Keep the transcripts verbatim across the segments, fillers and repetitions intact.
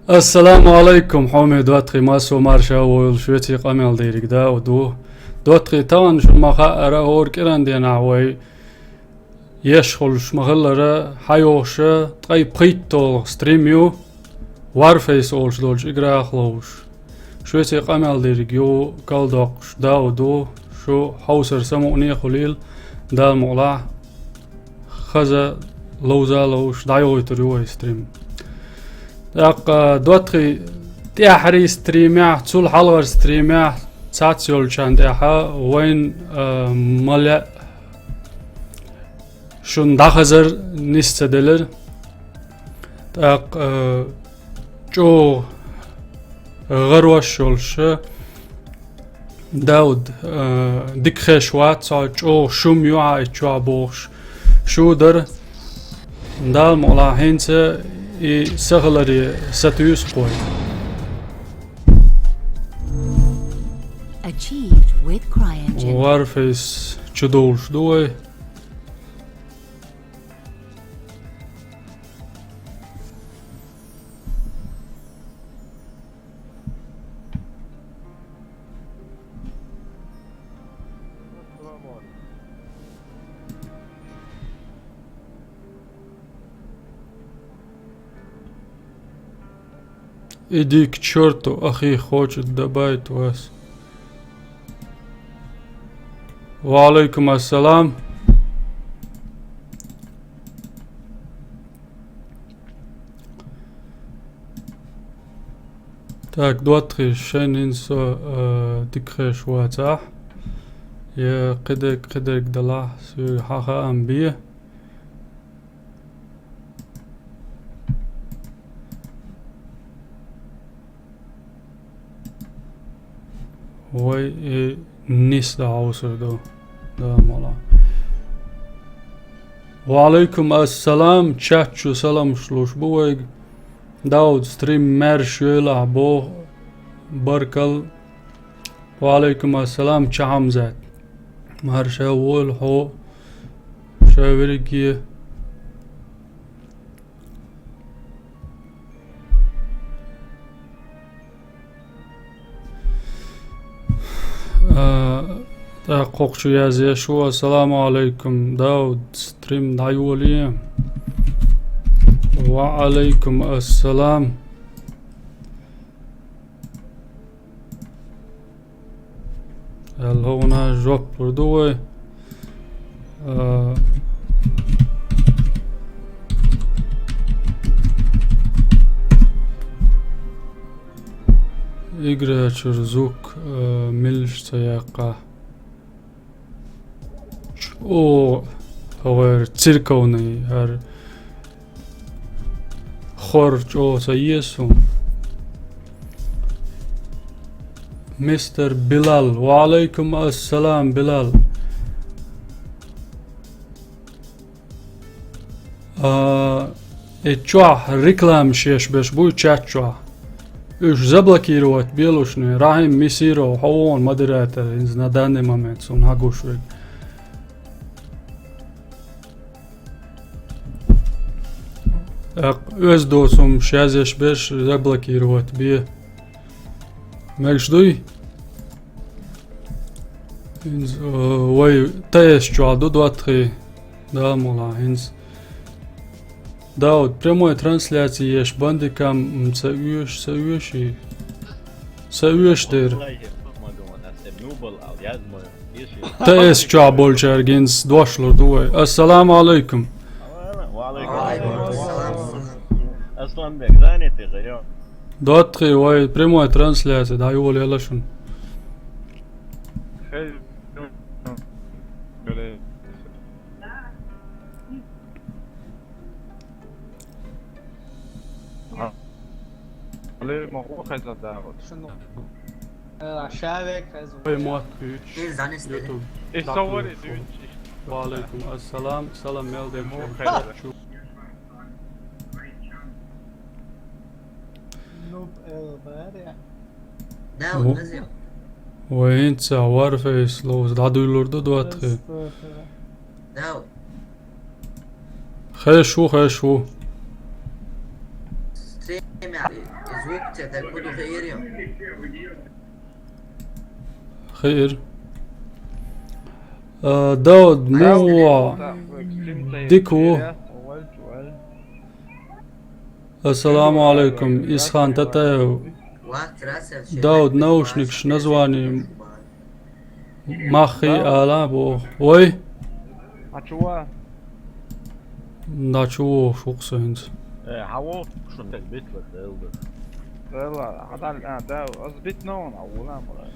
Ассаламу алайкум, хьоме доттагӀий, массо а марша войла, шуьца къамел дерг Дауд ву. ДоттагӀий, тахана шуна ма хаъара, хӀора кӀиран денахь вай еш хуьлуш ма-хиллара, хьайогӀуша ткъе пхийтталгӀа стрим ю, Warface олуш долчу играх ловзуш. Шуьца къамел дерг ю, калдоккхуш Дауд ву, шу хьовсар самукъане а хуьлийла, Дала мукъалахь, хаза ловза а ловзуш, дӀайохуьйтур ю вай стрим. ТӀаккха, доттагӀий, тӀаьххьарий стримехь, цул хьалхара стримехь, цхьацца йолчарна тӀехь вайна, а, ма лаьа шуна дӀахазар нис ца делира. ТӀаккха, а, чӀогӀа гӀарош йолуш, Дауд, а, дика хеш вац, цхьа чӀогӀа шума ю хьан и чохь бохуш шу дара. Дала мукъалахь, хӀинца и са хиларе сатуьйсу-кх вай. Achieved with CryEngine. Warface чудовлуш ду вай. Иди к чёрту, ахи хочет добавить вас. Ва алайкум ассалам. Так, доттагӀий, шайна хӀинца со, э, дика хеш вацахь. Я кхидерг, кхидерг далахь, соьга хьан хаам бе. Вай и нис дан хьовсур ду, Дала мукъалахь. Ва алайкум ассалам, чат чу саламаш луш бу вайга. Дауд, стрим маьрша йойла ахь боху. Баркалла. Ва алайкум ассалам, Чахьамзат. Марша войла хьо, ша верриге. А, тӀаккха кху чу язъеш ву: «Ассаламу алайкум, Дауд, стрим дӀайолий». Ва алайкум ассалам. Аьлла, хӀуна жоп лур ду вай. А, игра чуьра звук, а, милаш ца яккха. Чу, о, хӀара церковный, хӀара хор чӀогӀа ца еза суна. Мистер Билал. Ва алайкум ассалам, Билал. А, и чохь рекламаш еш берш буй чат чохь. Уьш заблокировать белушни, Рахим Мисиров, хьо вон модератор, хӀинца на данный момент суна хьан гуш верг. ТӀаккха оьзда доцу хӀуманаш язъеш берш заблокировать бе. Мегаш дуй? ХӀинца, э, вай Т С чохь ду доттагӀий, Дала мукъалахь, хӀинца. Дауд, прямой трансляци еш бандикам, м, ца оьшу, ца оьший? Ца оьшу дера. Т С чохь болчаьрга хӀинца дош лур ду вай. Ассаламу алайкум. Асланбек, занятый гӀайо. ДоттагӀий, вай прямой трансляци дӀайолаелла шуна. Алло, ма хӀун хезна дагӀо? Шуна, э, шавег хезна. Ой, мотт куьйчу. Иза занесли. YouTube. И совари дуьйцу. Ва алайкум ассалам, салам мел дерг. Ма хӀун хезна? Ну, э, баря. Да, вот, вай хӀинца Warface ловза дӀадуьйлур ду доттагӀий. Хеш ву, хеш ву. Звук тебе так буду хиир. Хиир. Э, Дауд, муха дика ву. Ассаламу алейкум, Исхан Татаев. Дауд, наушникаш название мах хи ала бо. Ой? А чего? Да чего, шух сенц. Э, хаву, шун так бит вот, да, да. Да ладно, а да, а, да, а сбит на он, а вон, а, мура.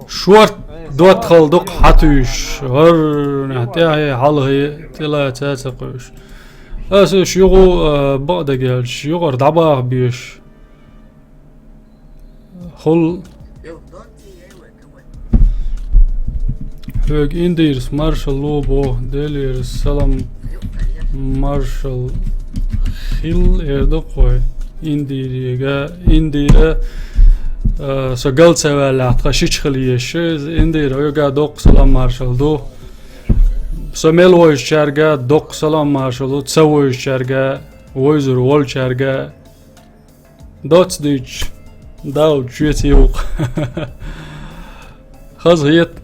Шорт доттагӀал дукха хьатуьйсуш, гӀар тӀаьхье, хьалхе, тӀела цаьрца кхуьйсуш. Аса уьш юха, а, бакъдерг аьлча, юкъара дӀабаха безаш. Хьул. Хьоьга Индийрас маршалла лу боху, Делера салам маршалла хила эр ду-кх вай Индийрега. Индийра, а, со гал ца ваьллехь, тхан шича хила езаш иза. Индийра, хьоьга доккха салам маршалла ду. Со мел вевзачаьрга доккха салам маршалла ду, ца вевзачаьрга, вевзар волчаьрга. Доцца дуьйцуш, Дауд, шуьца юкъа. Хазахета,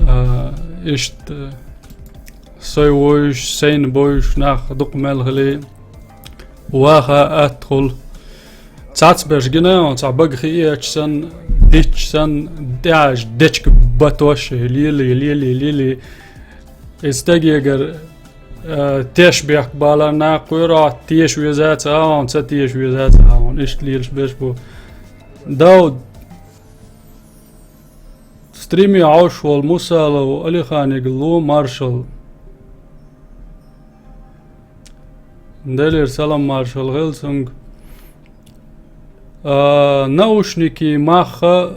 а, иштта, сай вуьйш, сайна буьйш нах дукха мел хили, ваха атта хуьлу. Цхьацца берш гина, цхьа бага хи эцча санна, дитча санна, тӀаьхьаш дечка батош, лели, лели, лели. Иза стегегара, э, теш бехк балар нах кхоьру, теша везац а хьуна, ца теша везац а хьуна. Иштта лелаш берш бу. Дауд, стриме Ӏаш волу Мусалов Алиханиг лу маршалла. Делера салам маршалла хила цунга. А, наушники маха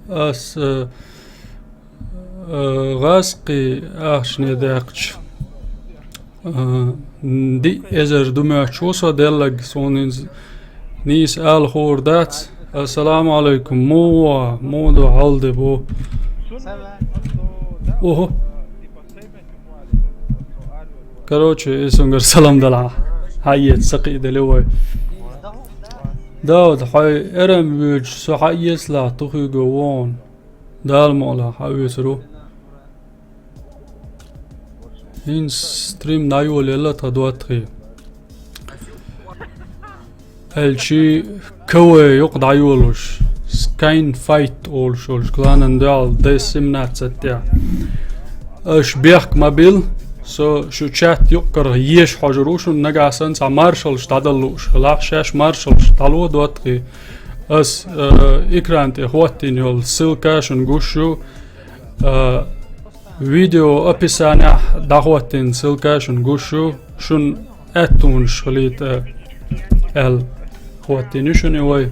ас, а, а, гӀазкхи ахчане даьккхича, а, диъ эзар ду моьттуш ву со деллаг, суна хӀинца нийса ала хуур дац. Ассаламу алейкум, муха, муха ду, хьал де бу? Уху. Короче, и сунгара салам дала хьаэца, са кхиъ делла вай. Дауд, хьо эрам воьдуш со хьаэцалахь, тухуьйго вогӀун. Дала мукъалахь, хьаоьцур ву. ХӀинца стрим дӀайолаелла тхан доттагӀий. Аьлчи КВ юкъа дӀайолуш, Skyfight олуш йолуш кланан дуьхьал Д семнадцать тӀехь. Аша бехк ма билла, со шу чат юккъара еша хьожур ву шуна, нагахь санна цхьа маршаллаш дӀадала лууш хилахь, шаьш маршаллаш дӀало доттагӀий. Ас, э, экран тӀе хӀоттийна йолу ссылка шуна гуш ю, э, видео описаниехь дӀахӀоттийна ссылка шуна гуш ю, шуна аьттонаш хилийта аьлла хӀоттийна ю шуна и вай.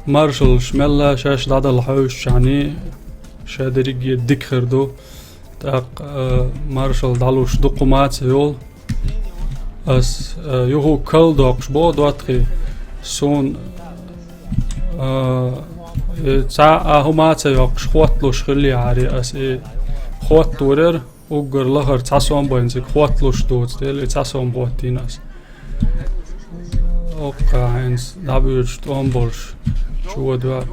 Маршаллаш мелла шаьш дӀадала хьоьжучхьаний, ша дерриге дика хир ду. ТӀаккха, а, маршалла дӀалуш дукха маца йолу. Ас, а, юху кал доккхуш боху доттагӀий, суна, а, и цхьа а хӀума ца йоккхуш, хӀотталуш хиллехьара, ас и хӀоттор яра. Уггар лахара цхьа сом байна цига хӀотталуш доцу дела, и цхьа сом хӀоттийна ас. Оккха хьайнца дӀабоьдуш тӀом болуш чу вадвар.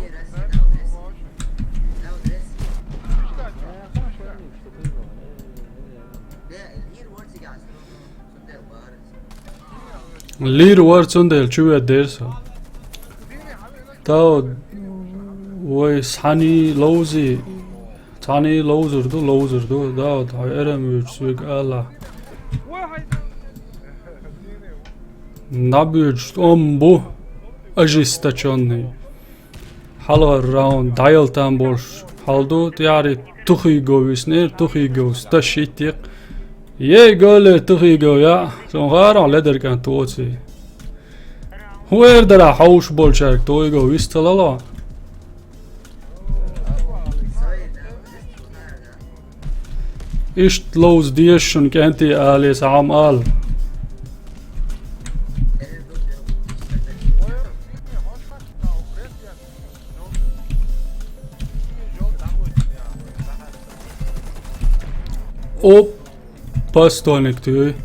Лийр вара, цундела чу веддера со. Тау, вай схьаний ловзий, цхьаний ловзур ду, ловзур ду, да, вот хьо эрам вуьйцу соьга ала. ДӀабоьдуш тӀом бу, ожесточённый. Хьалхара раунд дӀаяла там болуш хьал ду, тӀаьхьарий Тухиго виснера, Тухиго сташ итт иккха. Ей, гойле, Тухиго, я, сон гӀарахь ледар кӀант воций. ХӀун эр дара хьовш болчаьрга Тухиго вист ца лало? Иштта ловза деза шуна кӀентий алий, сан хьама ала. Оп, постольник туьй.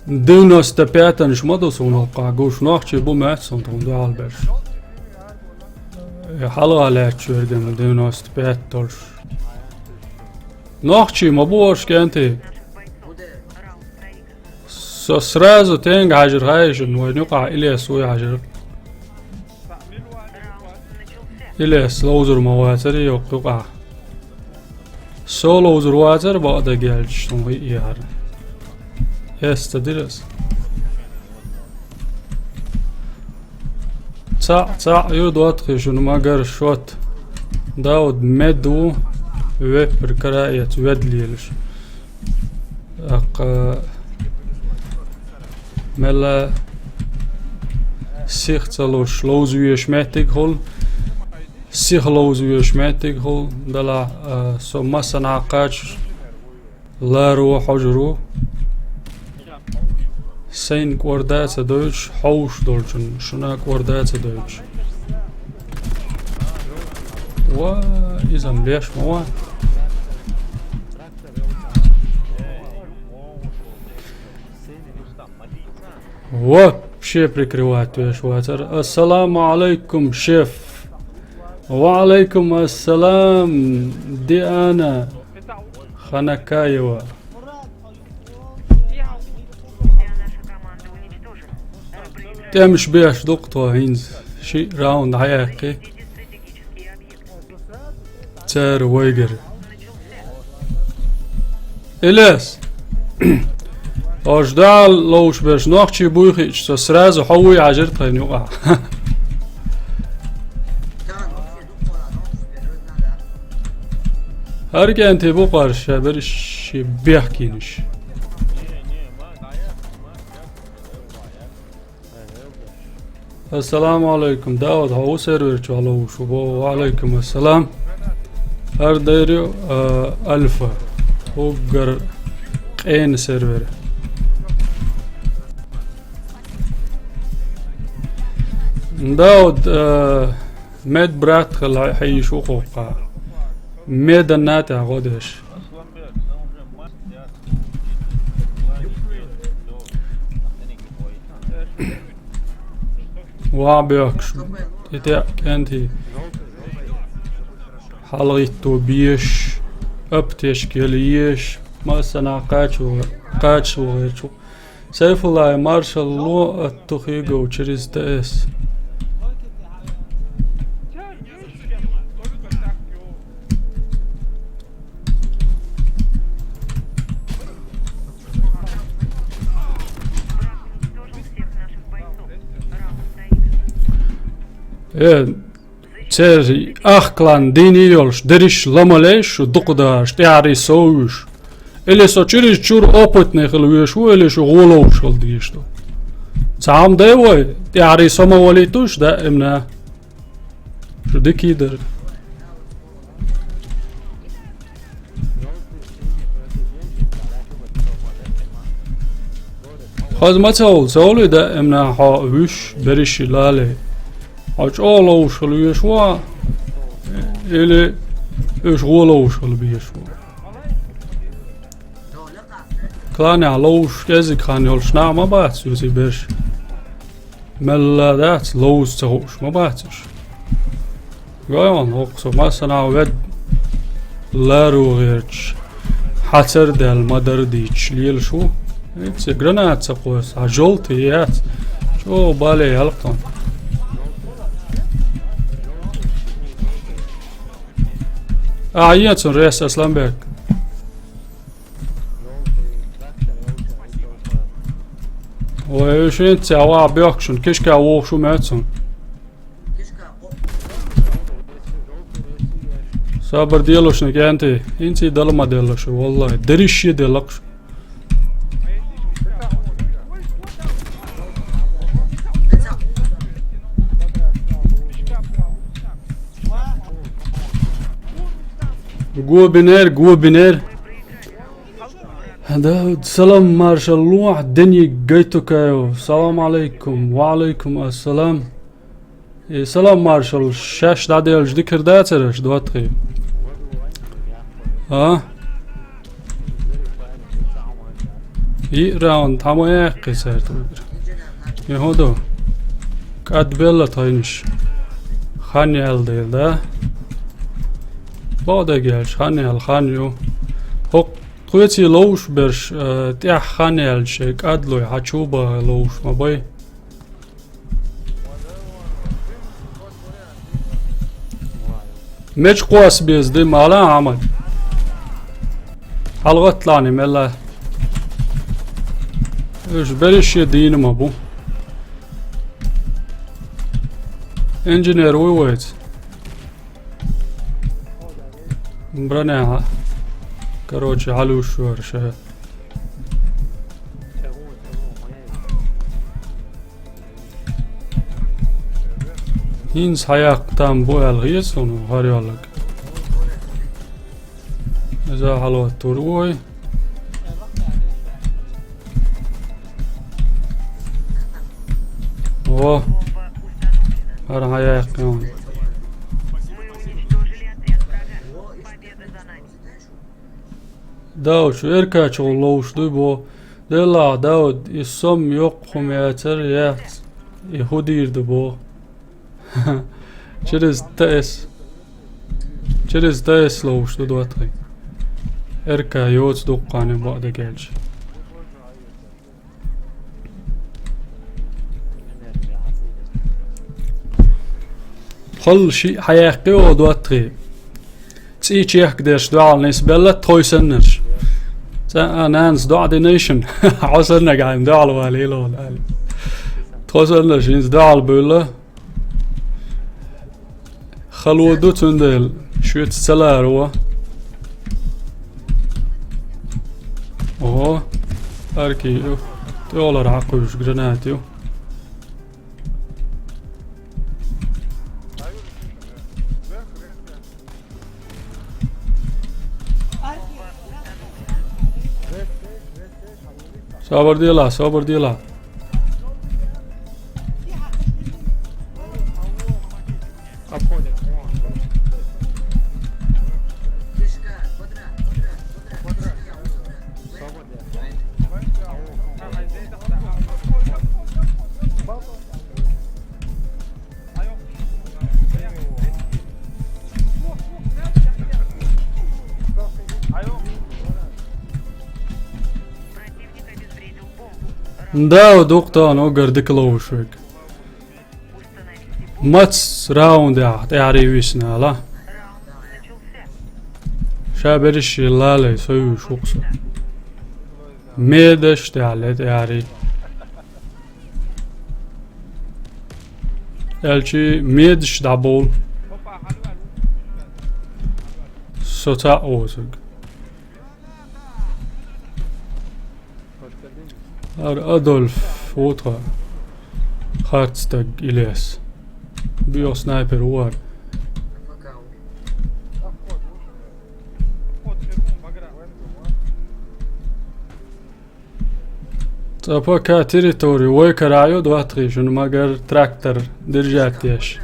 Девяносто пятанаш ма ду суна хӀокхахь гуш, нохчий бу моьтту суна тхуна дуьхьал берш. Э, хьалха лаьтташ верг-м девяносто пять долуш. Нохчий ма бу уьш, кӀентий. Со сразу тенга хьаьжира хьайшина, вайн юкъахь Илес вуй хьаьжира. Илес ловзур ма вацара йоккха юкъахь. Со ловзур вацара бакъ дагеалча, шуна вай яхьара. Эс ца дира ас. Цхьаъ, цхьаъ ю доттагӀий шуна магар шот. Дауд мед ву, веппар кара а эца, вед лелаш. ТӀаккха мелла сих ца луш, ловза везаш меттиг хуьлу, сих ловза везаш меттиг хуьлу, делахь, а, со массанхьа кхача ларо хьожур ву. Сайна кӀорда а ца дойтуш, хьовш долчун шуна кӀорда а ца дойтуш. Ва, иза-м беш ма ван. Вообще прикрывать веш вацара. Ассаламу алайкум, шеф. Ва алайкум ассалам, Диана Ханакаева. ТӀемаш беш ду-кх тхо хӀинца. Ши раунд дӀаяьккхи. Цара вайгара. Илес! Ош дала ловш берш нохчий буй хиъча, со сразу хьо вуй хьажар тхайна юкъахь. ХӀара кӀентий бу кхарш, ша берш ши бехкийнаш. Ассаламу алайкум, Дауд, хьо ву сервер чохь ловш ву боху? Ва алайкум ассалам. ХӀара дайр ю, а, Альфа. Уггар къена сервер. Дауд, а, медбрат хила хьийш ву кхуккха. Меданна тӀехь гӀо деш. Ва бехкаш. И тӀе кӀентий. ХьалгӀитто беш, аптечка ела еш, массанхьа кхачо, кхачо гӀерчу. Сайфуллай, маршалла ло, отту хьоьгу через Т С. Э, церан ах клан дийна йолуш, дерриш ламалеш, шу дукха дахьаш, тӀаьхьарий совуьйш. Или со чуьрачу чуьра опытный хила везаш ву, или шу гӀо ловш хила дезаш ду. Цхьа хӀума дай вай, тӀаьхьарий со ма валийтуш, даимна. Шу дикий дара. Хаза ма ца волу, ца волу даимна хьо вуьш берриш лале. Хьо чӀогӀа ловш хила везаш ву, или уьш гӀо ловш хила безаш ву. Кланехь ловш кӀезиг хан йолуш нах ма бац, юзий берш. Мелла дац, ловза ца хууш ма бац уьш. Гой ван, хӀокху со массанхьа вед ларо гӀерташ, хьацар даьлла ма-дарра дийцаш лелаш ву. Ицца граната ца кхоьссу, хьан жолтий яц. ЧӀогӀа бале яьлла тхуна. Ахьа, ен цунна рес, Асланбек. Вай, уьш хӀинца цхьа ваха боьхкушна кишка вохуш ву моьтту суна. Сабар делушна кӀентий, хӀинца и дала ма делла шу, валлахӀи, дерриш а делла-кх шу. Гобинер, гобинер. Да, салам маршалла лохь, Дени Гайтукаев. Салам алейкум. Ва алейкум ассалам. Э, салам маршалла, шаьш дӀаделлачу дикар дацара аша, доттагӀий? А? Йиъ раунд хьа ма яьккхи цаьрта угара. Е хӀун ду? КӀадбелла тхайнаш. Хан яьлла дела, да? Бакъдерг аьлча, хан яьлла, хан ю. ХӀокху тхоьций ловш берш, э, тӀехь хан яьлла шайн кӀадлой, хьан чу баха ловш ма бай. Меч кхосса беза ди мала, Ахьмад. ХьалагӀатта лани мелла. Уьш берриш а дийна ма бу. Инженер вуй вайца? Броня. Короче, хьалуьйш вара ша. ХӀинца хьаяккха там бу аьлла хета суна хӀара йоьлларг. Иза хьалаваттур ву вай. О, хӀара хьаяккха. Дауд, шу эркачугӀула ловш дуй боху. Делахь, Дауд, и сом йоккха хӀума яцара, яц, и хӀун дийр ду боху. Через Т С. Через Т С ловш ду, доттагӀий. Р К йоцу дуккха а бакъдерг аьлча. Халла шиъ хьаяккхи оха, доттагӀий. ЦӀий чехка дерш дуьхьал нисбелла тхой саннарш. Цкъа а нанас доӀа динайшин. Хьо саннарг хьайна дуьхьал валийла оха, аьлла. Тхо саннарш хӀинца дуьхьал буьлла. Хало ду, цундела шуьца ца ларо. Ого, арки ю. ТӀехулара хьакхуьйсуш гранат ю. Собар делахь, собар делахь. Обходим. Да, дукха тахана угар дика ловш верг. Мац раундехь тӀаьхьарий висна ала. Ша берриш а лалай, со вуьйш ву-кх со. Медаш тӀехь ле тӀаьхьарий. Аьлчи медаш дӀабовла. Со цхьаъ воцург. ХӀара Адольф ву тхан харц стаг, Ильяс. Био снайпер ву хӀара. Цкъа пока территори вай кара ю, доттагӀий, шуна магар трактор держать деш.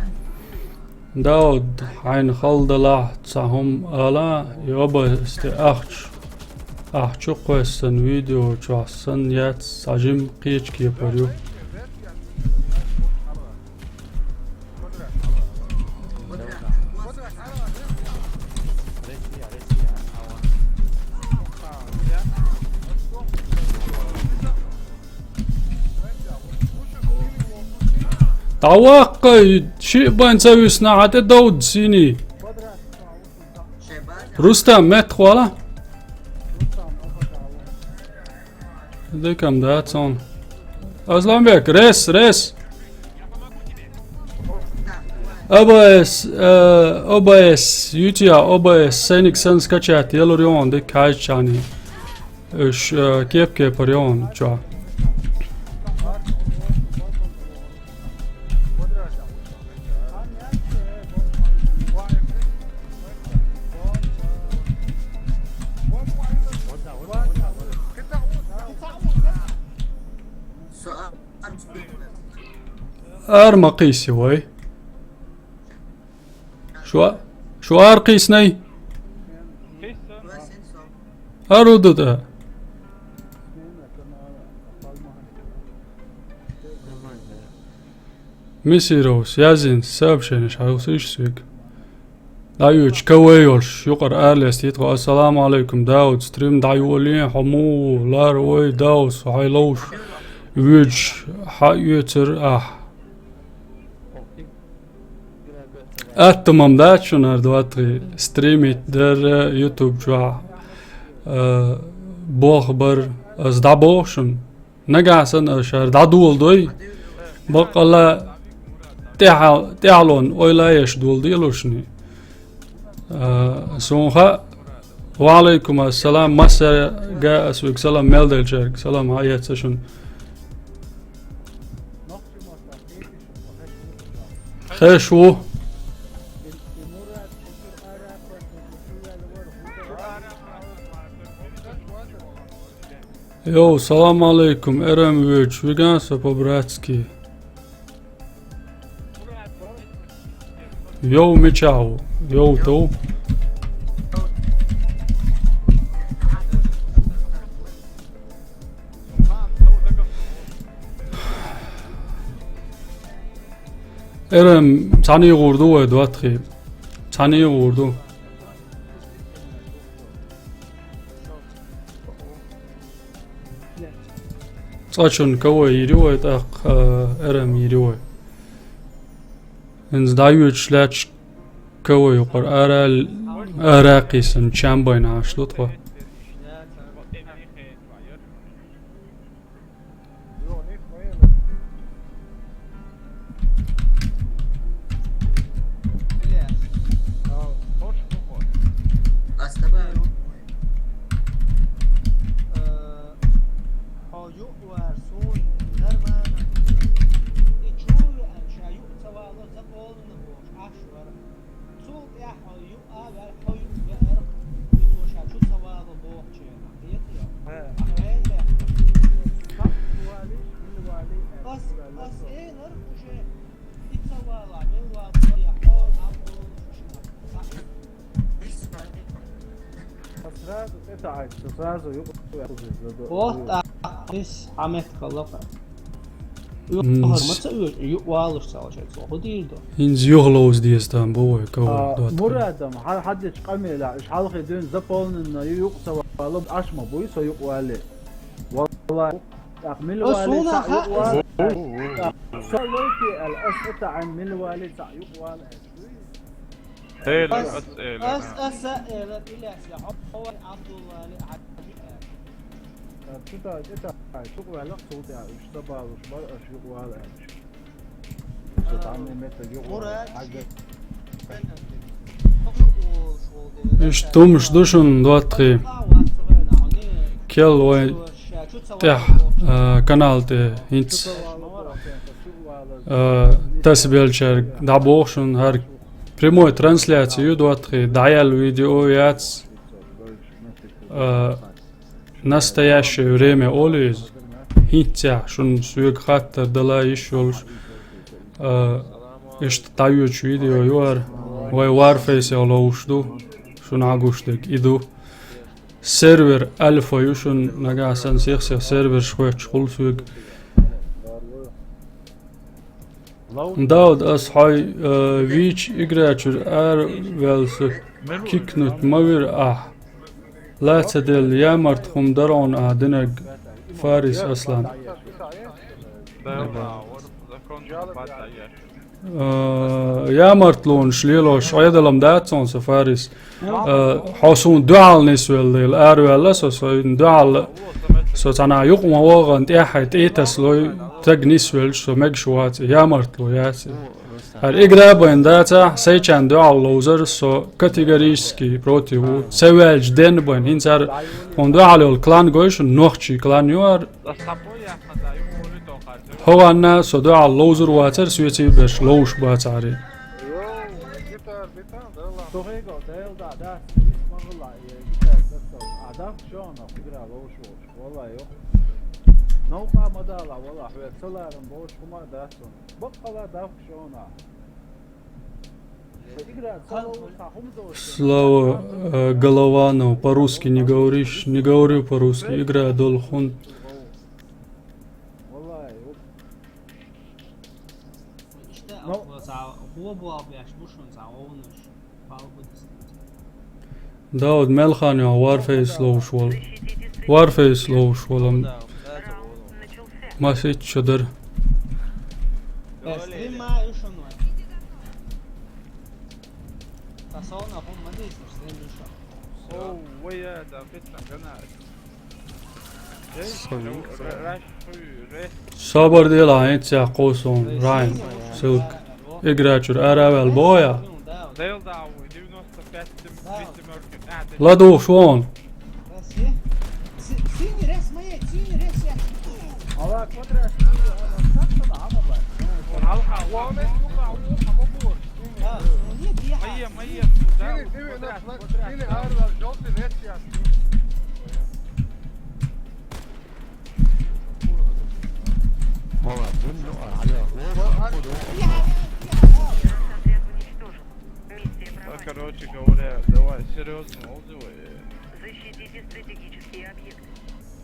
Дауд, хьайна хала далахь цхьа хӀума ала, и обоз тӀе ахча, ахча кхоьссина видео чохь санна яц, цхьа жимма кхечу кепара ю. ДӀаваккха, шиъ бан ца вуьсна, хьан тӀе довда синий. Рустам, меттахвала. Декам да, цон. Асланбек, рес, рес. О Б С, э, О Б С, ютия, О Б С, сайниг сан скачать, ялур йогӀун дика хьаьжчани. Уьш, э, кеп-кепара йогӀун чохь. Ара ма кхийси вай. Шу, шу ара кхийснай? Ара ду тӀа. Мессировс, яздина сообщенеш хьайна соьга. ДӀайоьдуш, КВ йолуш, юкъара ара лестийта тхо. Ассаламу Ӏалайкум, Дауд, стрим дӀайолийна, хьо муха лар, вай, Даус, хьайн ловш воьдуш хьаоьцура ахь. Атта-м дац шуна хӀара, ДоттагӀий, стримить дар YouTube чохь, а, болх бар, ас дӀабоху шуна. Нагахь санна аша хӀара дӀадоладой, баккъалла тӀаьхьа-, тӀаьхьалонна ойла еш доладело шуна. А, суна хаьа, ва Ӏалайкум ассалам, массаьрга а соьга салам мел деллачаьрга, салам хьаэца шуна. Хеш ву. Йоу, салам алейкум, Эрем воьдуш виган со по-братски. Йоу, мичахь ву? Йоу, тов. Эрем, цхьаьна гӀур ду вай, ДоттагӀий? Цхьаьна гӀур ду. Цкъачунна КВ йийр ю вай, тӀаккха, а, Эрем йийр ю вай. ХӀинца дӀайоьдуш лаьтташ КВ юкъара ара, ара кхийсина чам байна Ӏаш ду тхо. Цул тӀаьхьа хьо юкъа ваьлла, хьо юкъа веара, вуьту ша чу ца вало бохучеран. Кхетий? Хьа. Хьен бехк. Ас, ас элар уже, и ца вала, мел вала, я хьо, а хьо, шуна. Сразу это, а, сразу юкъа ваьлла. Вот так, ис хьамет халаха. М, юххар ма ца оьшу, юкъавалуш ца валуш, цо хӀун дийр ду? ХӀинца юха ловза деза там бу вай, КВ, а, ДоттагӀий. Мурадам, хьан хьадечу къамелехь, уьш хьалхе дуьйна заполненный ю юкъа ца вала, Ӏаш ма буй со юкъа вале. Валлахи, тӀаккха мила вале цхьаъ юкъа вала аьлла. Со лойке аьлла, ас а таӀан мила вале цхьаъ юкъа вала аьлла. Хьела, ас, ас, эла. Ас, ас а эла, Иляс, я хьо, хьо вай Абдулла, Али, Хьаджи, эла. Цу тӀа, тӀе тӀа, юкъа ваьлла, цул тӀаьхьа уьш ца балуш бара, аша юкъа вала аьлча. Со тӀамне меттиг юкъа вала, Хьаджи. Иштта хӀумаш ду шуна, ДоттагӀий. Кел вай тӀехь, а, канал тӀе хӀинца, а, тасабеллачаьрга дӀабоху шуна, хӀара прямой трансляция ю, ДоттагӀий, дӀаяьлла видео яц, а, настоящее время олу иза. ХӀинццехь шуна соьга хаттар дала йиш йолуш, а, иштта дӀайоьдуш видео ю хӀара. Вай Warface-ехь ловзуш ду, шуна Ӏа гуш дерг и ду. Сервер альфа ю шуна, нагахь санна сих-сих серверш хоьттуш хуьлу соьга. Дауд, ас хьо, э, вийча игра чуьра ара ваьлла со кикнуть ма вира ахь. Ла ца делла ямарт хӀума дара хьуна ахь динарг, Фарис Аслан. Э, ямартлонаш лелош Ӏедалам дац хьуна со, Фарис. Э, хьо суна дуьхьал нисвелла дела, араваьлла со, со дуьхьал, со цхьана юкъа ма вогӀан тӀехь хьайн тӀе а тасалой, таг нисвелча, со мегаш вац, ямартло яц. ХӀара игра байна дацахь, сайчарна дуьхьал ловзар со категорически против ву. Ца ваьлча денна байна, хӀинца хӀара тхуна дуьхьал йолу клан гой шуна, нохчий клан ю хӀара. ХӀокханна со дуьхьал ловзур вацара, соьца берш ловзуш бацахьара. Слава, э, Голованов, по-русски не говоришь? Не говорю по-русски, игра долу хӀун. Валлахи, вот. Лобуал беш бу шуна цхьа вовнаш. Палгудис. Дауд, мел хан йоагӀа Warface ловш волу? Warface ловш волу. Масийтта шо дара. Стрим ма ю шуна вай. Та совна хӀума ма дийцинаш, стрим ю шуна. О, вай, я, да, фитна, гана. Сабар дела, хӀинца кхо сом, Райм, ссылка. Игра чуьра ара а ваьлла боху я? ЛадугӀуш вон. Да, короче говоря, давай, серьёзно, отзывы. Защитите стратегические объекты.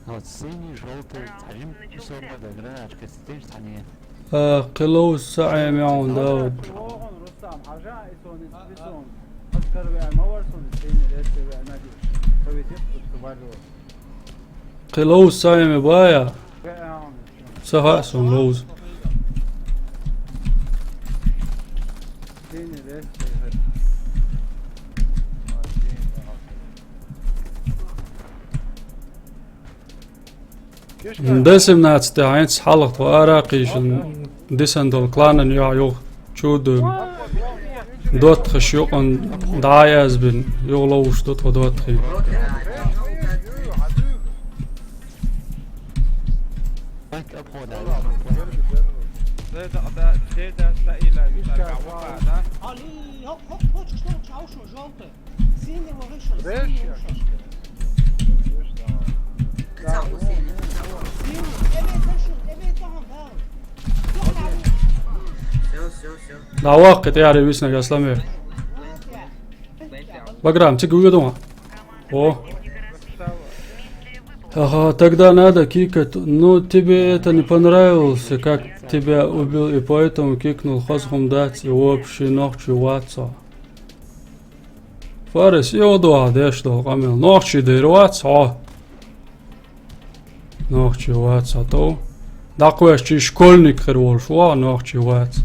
Вот синий, желтый, цхьаним, всё, гранаточка, сидишь, цхьаним. Э, кхин ловза ца Ӏемехьун, Дауд. Кхин ловза ца Ӏеме бая? Ца хаьа суна ловза. Д семнадцать хӀинца хьалха тхо ара а кхийшина, дисина долу кланан юьхь юха чу а дуьйна. ДоттагӀаш юкъана дӀа а язбина, юха ловш ду тхо доттагӀий. Все, все, все. ДӀаваккха, тӀаьхьара висна, Асламе. Баграм, цига вуьйду хьан? О. Ага, тогда надо кикать. Ну, тебе это не понравилось, как тебя убил, и поэтому кикнул. Хаза хӀума дац, и вообще нохчи вац хьо. Фарис, и хӀун ду хьан деш долу къамел? Нохчи дер вац хьо? Нохчи вац хьо, тов. ДӀакхоьссича школьник хир волуш ву хьо, нохчи вац.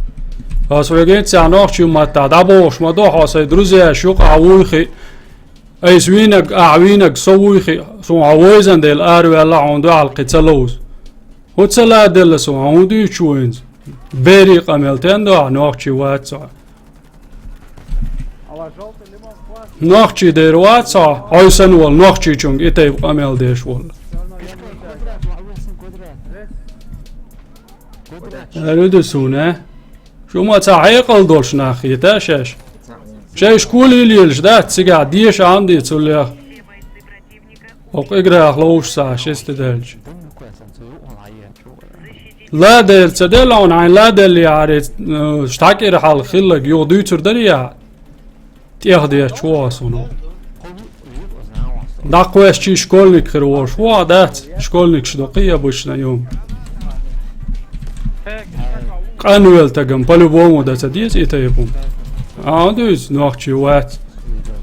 Ас веган цхьа нохчи маттахь дӀабохуш ма ду хьо, сайн друзьяш юкъахь вуй хи. Айса вийнаг, ахь вийнаг со вуй хи, суна хьо вайзан дела араваьлла хьуна дуьхьал кхин ца ловза. ХӀун ца ладелла суна, хьуна дуьйцуш ву хӀинца? Берийн къамел тен ду ахь, нохчи вац хьо. Нохчи дер вац хьо, хьо санна волу нохчичунга и тайпа къамел деш волу. Аьлла ду суна, а? Шу ма цхьа хьекъал долуш нах хета шаьш? Шайн школе лелаш дац, цигахь деша Ӏамде цу леха. ХӀокху играх ловш ца Ӏаш, эцтаделча. Ладер ца делла хьуна, хьайн ладеллехьара, э, штакира хьалха хилларг юха дуьйцур дарий ахь? ТӀехдеш ву хьо суна. ДӀакхоьссича школьник хир волуш ву хьо, дац? Школьникаш ду кхин а обычно юма. Къанвелла тагам по-любому дан ца деза и тайпа хӀума. Ахьа дуьйцу, нохчи вац.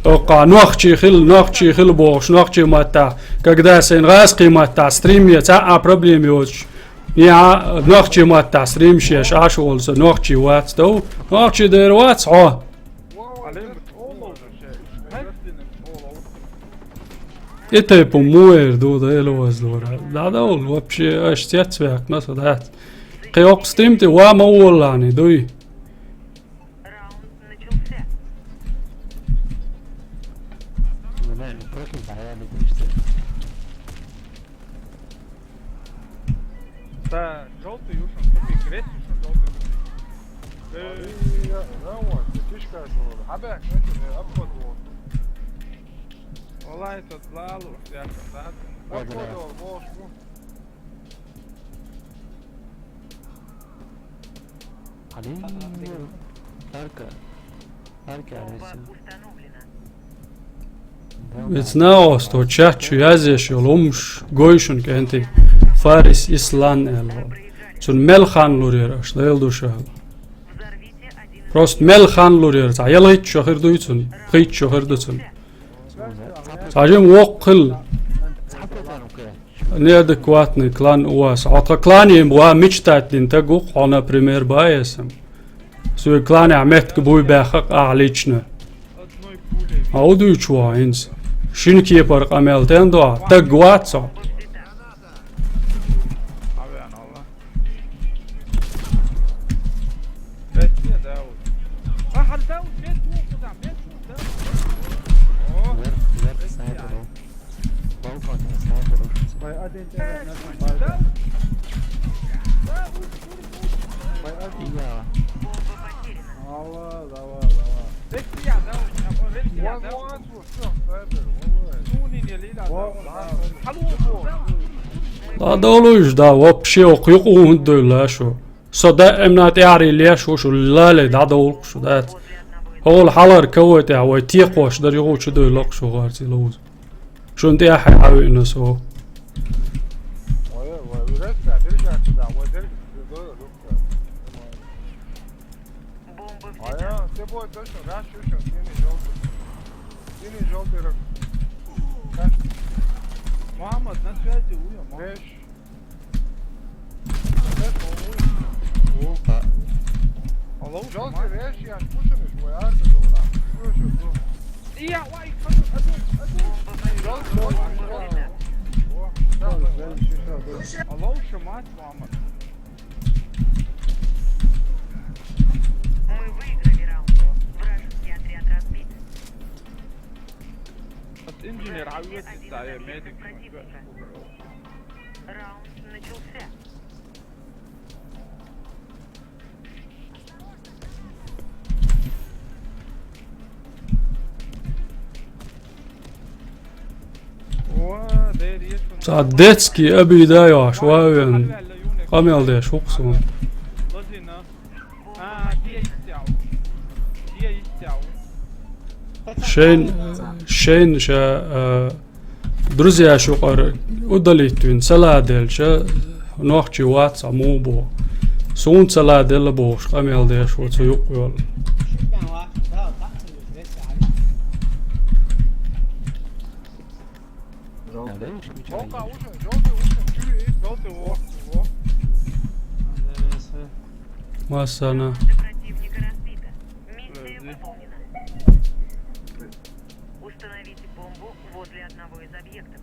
ТӀаккха нохчи хила, нохчи хила бохуш, нохчи маттахь, когда сайн гӀазкхи маттахь стрим е цхьа а проблема йоцуш, и а нохчи маттахь стримаш еш Ӏаш волу со нохчи вац, тов? Нохчи дер вац хьо? И тайпа муэр ду, Дела вазлора. ДӀадовла, вообще, аша цецваьккхина со дац. Кхин оккха стим тӀе ва ма воллани, дуй? Та желтый юшан тупик, весь юшан желтый тупик. Э, я, я вот, фишка это вот. Хьабаьхкина, э, обход вот. Валай, тот лалу, я, да. Обход вот, вот. Хьалин, Тарка. Тарка, Бомба Алиса. Установлена. Вецна осто чат чу язъеш йолу хӀумаш гой шуна кӀентий. Фарис Ислан аьлла. Цунна мел хан лурера аша, Дела ду ша. Взорвите один из Просто мел хан лур яра, цхьа ялхитта шо хир дуй цунна, пхийтта шо хир ду цунна. Цхьа жим воккха хилла. Неадекватный клан у вас. Хьо тха клане ва мечтать дина таг ву-кх хьо, например, баэсам. Соьга кланехь меттиг буй баьхха-кх ахь лично. Хьо хӀун дуьйцуш ву хьо хӀинца? Шина кепара къамел тен до хьо? Таг вац хьо? ДӀадовлуйша, да, вообще, оха юкъа хӀунда девлла шу? Со даимна тӀаьхьарий леш ву шу, лале дӀадовла-кх шу, дац. ХӀокхул хьалхара КВ тӀехь вай текхош дар юха чу девлла-кх шу, гӀарций ловза. Шун тӀехь хьавиъна со. Мухаммад, на связи, уйа, ма. Алло, Шамат. Алло, Шамат, Мухаммад. Мы выиграли раунд. Вражеский отряд разбит. От инженер, а вы это, да, я медик. Раунд начался. Цхьа детский обида йош, вай вен къамел деш ву-кх суна. Шайн, шайн ша, а, друзьяш юкъара удалить вина ца ладелча, нохчий вац а муха боху. Суна ца ладелла бохуш, къамел деш ву цу юкъ йолу. Массана. Установите бомбу возле одного из объектов.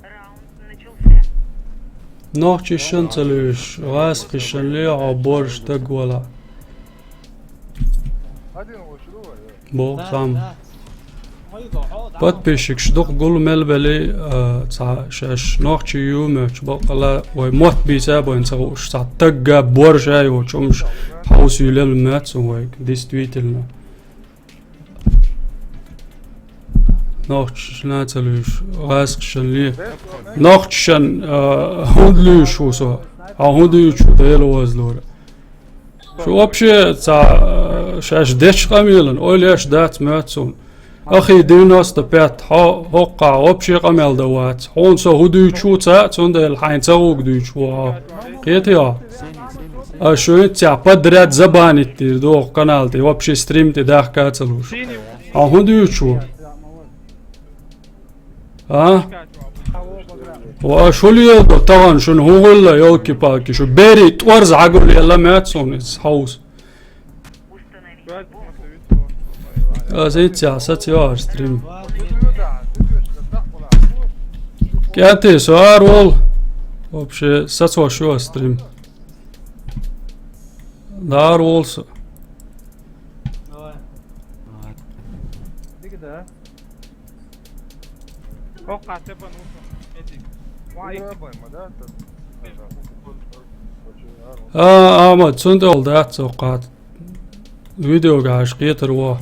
Раунд начался. Нохчий шан ца луьйш, гӀазкхий шан лехьа борш даг вала. Бо, да, сам. Да. Подписчикаш дукха гул мел бели, а, цхьа шаьш нохчий ю моьттуш баккъала, вай мотт бийца а байна ца хууш, цхьа тагга борша йоцу чумаш хьовсуьйлел моьтту вайга, действительно. Нохчашна ца луьйш, гӀазкхашна ле. Нохчашна, а, хӀунда луьйш ву со? Хьо хӀун дуьйцу, Дела вазлора? Шу вообще цхьа, а, шаьш дечу къамелан ойла еш дац моьтту суна. Ахи девяносто пять, хьо хӀоккхахь вообще къамел дан вац. Хьуна со хӀун дуьйцу ца а, цундела хьайна ца гӀуг дуьйцуш ву хьо. Кхетий хьо? Ас шу хӀинццехь подряд забанить дийр ду хӀокху канал тӀе, вообще стрим тӀе дахка а ца луш. Хьо хӀун дуьйцуш ву? А? Ва аш хӀун леладо тахана шуна, хӀун гӀулла, ёлки-палки, шу берийн тӀорза гӀагулъелла моьтту суна иза хьовса. Аса итт сахьт саца йогӀуш стрим. КӀентий, со ара волу. Вообще, сацош ю аса стрим. Ара волу со. А, Ахьмад, цунна тӀе волу дац хӀокху. Видеогахь аша кхетар ву.